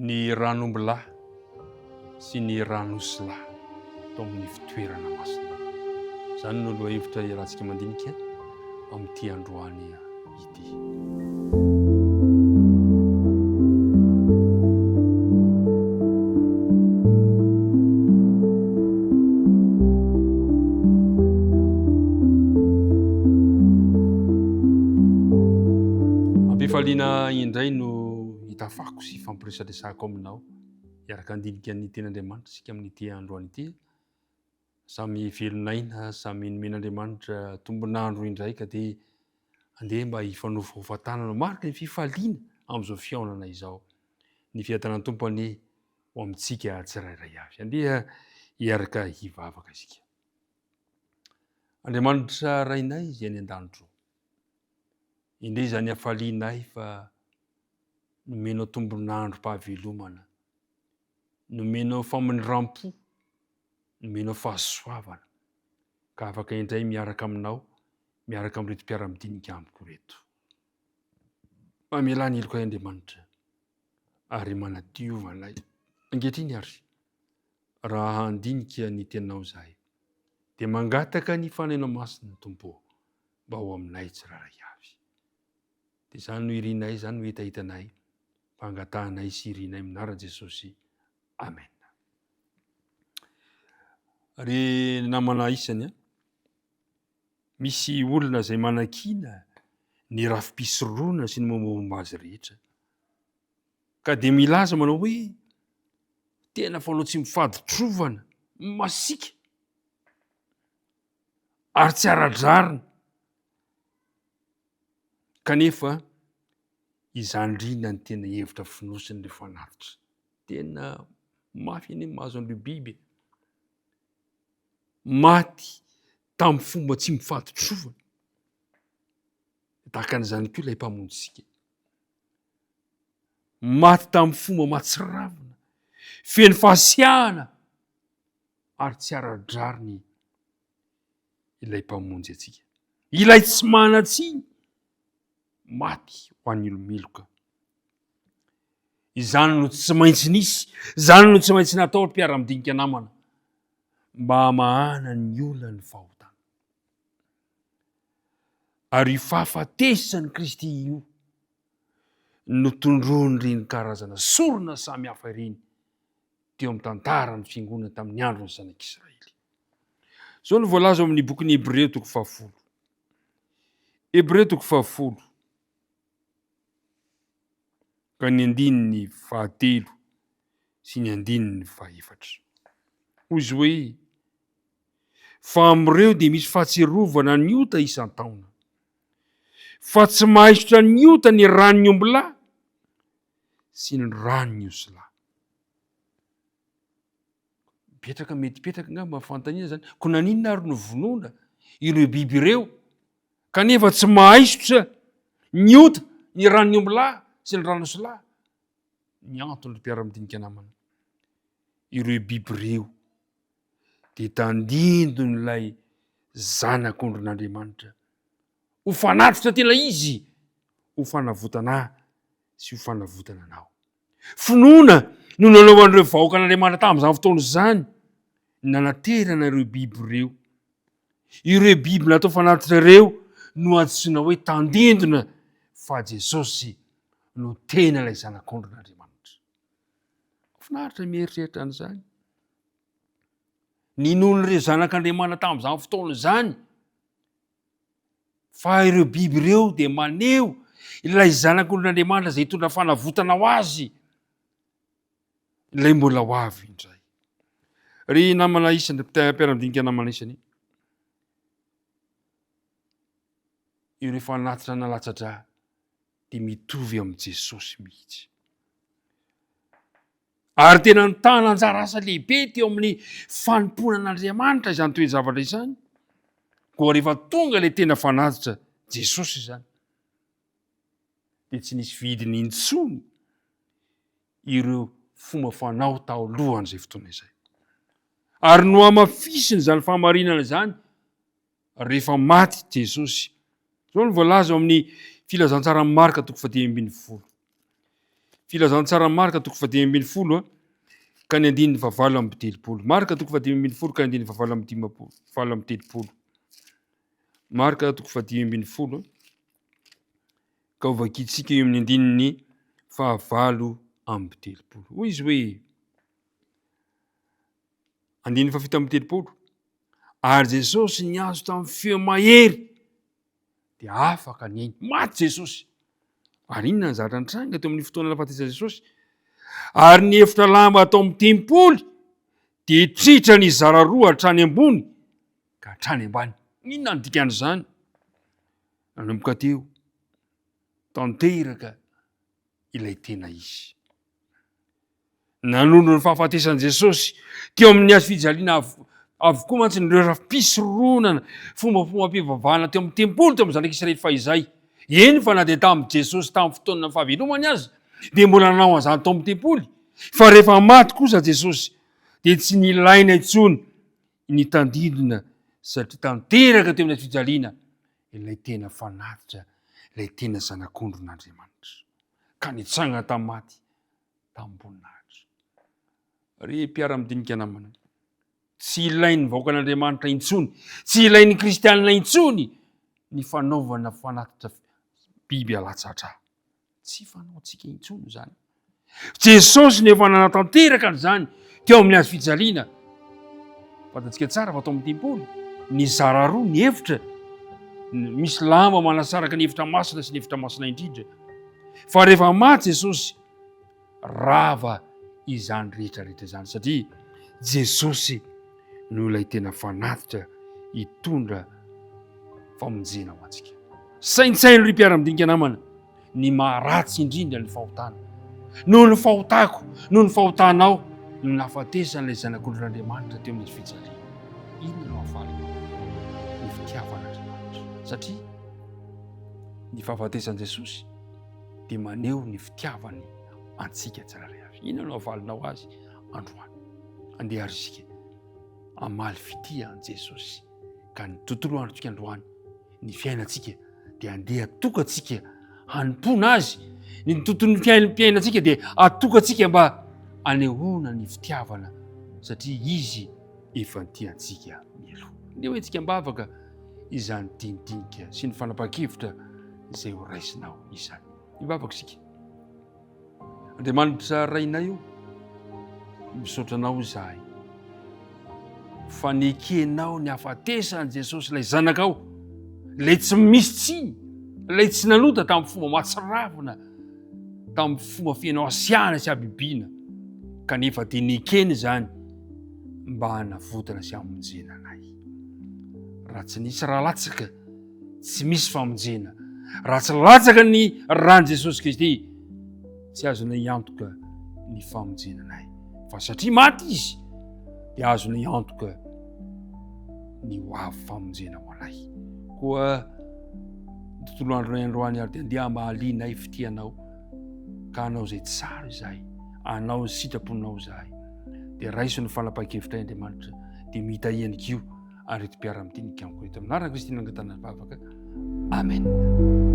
Ny ran'ombilahy sy ny ran'osilahy tao amin'ny fitoerana masina. Izany no lohahevitra iarahantsika mandinika amin'ity androany ity. Ampifaliana indray no hitafako sy hifampiresadresahako aminao. Hiaraka handinika ny Tenin'Andriamanitra isika amin'ity androany ity. Samy velon'aina, samy nomen'Andriamanitra tombon'andro indray ka dia andeha mba hifanofahofa tanana mariky ny fifaliana amin'izao fihaonana izao. Ny fiadanan'ny Tompo anie ho amintsika tsirairay avy. Andeha hiaraka hivavaka isika. Andriamanitra Rainay izay any an-danitro, indre izany hafalianay fa nomenao tombon'androm-pahavelomana, nomenao famindram-po, nomenao fahasoavana, ka afaka indray miaraka aminao, miaraka amin'ireto mpiara-midinika amiko ireto. Mamelà ny helokay Andriamanitra, ary manadiova anay. Ankehitriny ary, raha handinika ny teninao izahay, dia mangataka ny Fanahinao Masina, Tompo ô, mba ho aminay tsirairay avy. Dia izany no irinay, izany no hetahetanay, fa angatahanay sy irinay amin'ny anaran'i Jesosy. Amen. Ry namana isany a, misy olona izay manakiana ny rafi-pisoronana sy ny mombamomba azy rehetra. Ka dia milaza manao hoe tena fanao tsy mifaditrovana, masiaka ary tsy ara-drariny. Kanefa izany indrindra ny tena hevitra fonosin'ireo fanatitra. Tena mafy anie ny mahazo an'ireo biby e. Maty tamin'ny fomba tsy mifaditrovana. Tahaka an'izany koa ilay mpamonjintsika. Maty tamin'ny fomba mahatsiravina, feno fahasiahana ary tsy ara-drariny ilay Mpamonjy antsika, ilay tsy manan-tsiny, maty ho an'ny olo-meloka. Izany no tsy maintsy nisy, izany no tsy maintsy natao ry mpiara-midinika namana, mba hamahana ny olan'ny fahotana. Ary io fahafatesan'i Kristy io no tondroin'ireny karazana sorona samihafa ireny teo amin'ny tantaran'ny fiangonana tamin'ny andron'ny zanak'Israely. Izao no voalaza ao amin'ny bokin'ny Hebreo toko fahafolo. Hebreo toko fahafolo ka ny andininy fahatelo sy ny andininy fahefatra. Hoy izy hoe, fa amin'ireo dia misy fahatsiarovana ny ota isan-taona. Fa tsy mahaisotra ny ota ny ran'ny ombilahy sy ny ran'ny osilahy. Mipetraka mety hipetraka angamba ny fanontaniana izany, koa naninona ary no vonoina ireo biby ireo kanefa tsy mahaisotra ny ota ny ran'ny ombilahy sy ny ran'osilahy? Ny antony ry mpiara-midinika namana, ireo biby ireo dia tandindon'ilay zanak'ondrin'Andriamanitra ho fanatitra tena izy ho fanavotana ahy sy ho fanavotana anao. Finoana no nanaovan'ireo vahoakan'Andriamanitra tamin'izany fotoana izany, nanaterana ireo biby ireo. Ireo biby natao fanatitra ireo no antsoina hoe tandindona fa Jesosy no tena ilay Zanak'ondrin'Andriamanitra. Finaritra ny mieritreritra an'izany. Ninoan'ireo zanak'Andriamanitra tamin'izany fotoana izany Fa ireo biby ireo dia maneho ilay Zanak'olon'Andriamanitra izay hitondra fanavotana ho azy, ilay mbola ho avy indray. Ry namana isany, mpiara-midinika namana isany, ireo fanatitra nalatsa-drà dia mitovy amin'i Jesosy mihitsy. Ary tena nitana anjara asa lehibe teo amin'ny fanompoana an'Andriamanitra izany toe-javatra izany. Koa rehefa tonga ilay tena fanatitra, Jesosy izany, dia tsy nisy vidiny intsony ireo fomba fanao taolohan'izay fotoana izay. Ary nohamafisiny izany fahamarinana izany rehefa maty Jesosy. Izao no voalaza ao amin'ny Filazantsaran'i Marka toko fahadimy ambin'ny folo. Filazantsaran'i Marka toko fahadimy ambin'ny folo ka ny andininy fahavalo amby telopolo. Marka toko fahadimy ambin'ny folo ka ny andininy fahavalo amby dimampolo, 38. Marka toko fahadimy ambin'ny folo ka hovakintsika eo amin'ny andininy fahavalo amby telopolo. Hoy izy hoe, andininy fahafito amby telopolo, ary Jesosy niantso tamin'ny feo mahery dia afaka ny ainy. Maty Jesosy. Ary inona ny zavatra nitranga teo amin'ny fotoana nahafatesan'i Jesosy? Ary ny efitra lamba atao amin'ny tempoly dia tritra nizara roa hatrany ambony ka hatrany ambany. Inona ny dikan'izany? Nanomboka teo, tanteraka ilay tena izy. Nanondro ny fahafatesan'i Jesosy teo amin'ny hazo fijaliana avokoa mantsy ireo rafi-pisoronana, fombafombam-pivavahana teo amin'ny tempoly teo amin'ny zanak'Israely fahizay. Eny fa na dia tamin'i Jesosy tamin'ny fotoana fahavelomany aza dia mbola nanao an'izany tao amin'ny tempoly. Fa rehefa maty kosa Jesosy dia tsy nilaina intsony ny tandindona satria tanteraka teo amin'ny hazo fijaliana ilay tena fanatitra, ilay tena zanak'ondrin'Andriamanitra ka nitsangana tamin'ny maty tamim-boninahitra. Ry mpiara-midinika namana, tsy ilain'ny vahoakan'Andriamanitra intsony, tsy ilain'ny kristianina intsony ny fanaovana fanatitra biby alatsa-drà. Tsy fanaontsika intsony izany. Jesosy no efa nanatanteraka an'izany teo amin'ny hazo fijaliana. Fantatsika tsara fa tao amin'ny tempoly, nizara roa ny efitra, misy lamba manasaraka ny efitra masina sy ny efitra masina indrindra. Fa rehefa maty Jesosy, rava izany rehetra rehetra izany satria Jesosy no ilay tena fanatitra hitondra famonjena ho antsika. Saintsaino ry mpiara-midinika namana ny maharatsy indrindra ny fahotana. Noho ny fahotako, noho ny fahotanao no nahafatesan'ilay zanak'olon'Andriamanitra teo amin'ny fijaliana. Inona no hafalinao? Ny fitiavan'Andriamanitra. Satria ny fahafatesan'i Jesosy dia maneho ny fitiavany antsika tsirairay avy. Inona no havalinao azy androany? Andeha ary isika hamaly fitia an'i Jesosy ka ny tontolo androntsika androany, ny fiainantsika dia andeha atokantsika hanompoana azy. Ny tontolon'ny fiainam-piainantsika dia atokantsika mba hanehoana ny fitiavana satria izy efa nitia antsika mialoha. Andeha ho entsika am-bavaka izany dinidinika sy ny fanapahan-kevitra izay ho raisinao izany. Hivavaka isika. Andriamanitra Rainay o, misaotra Anao izahay fa nekenao ny hafatesan'i Jesosy ilay Zanakao, ilay tsy misy tsiny, ilay tsy nanota tamin'ny fomba mahatsiravina, tamin'ny fomba feno hasiahana sy habibiana, kanefa dia nekeny izany mba hanavotana sy hamonjena anay. Raha tsy nisy raha latsaka, Tsy misy famonjena raha tsy latsaka ny ran'i Jesosy Kristy. Tsy azonay antoka ny famonjena anay. Fa satria maty izy dia azonay antoka ny ho avy famonjena ho anay. Koa ny tontolo andronay androany ary dia andeha mba halianay fitianao ka hanao izay tsara izahay, hanao ny sitraponao izahay. Dia raiso ny fanapahan-kevitray Andriamanitra dia mitahiany ihany koa ary eto mpiara-midinika amiko eto amin'ny anaran'i Kristy nangatana ny vavaka. Amen.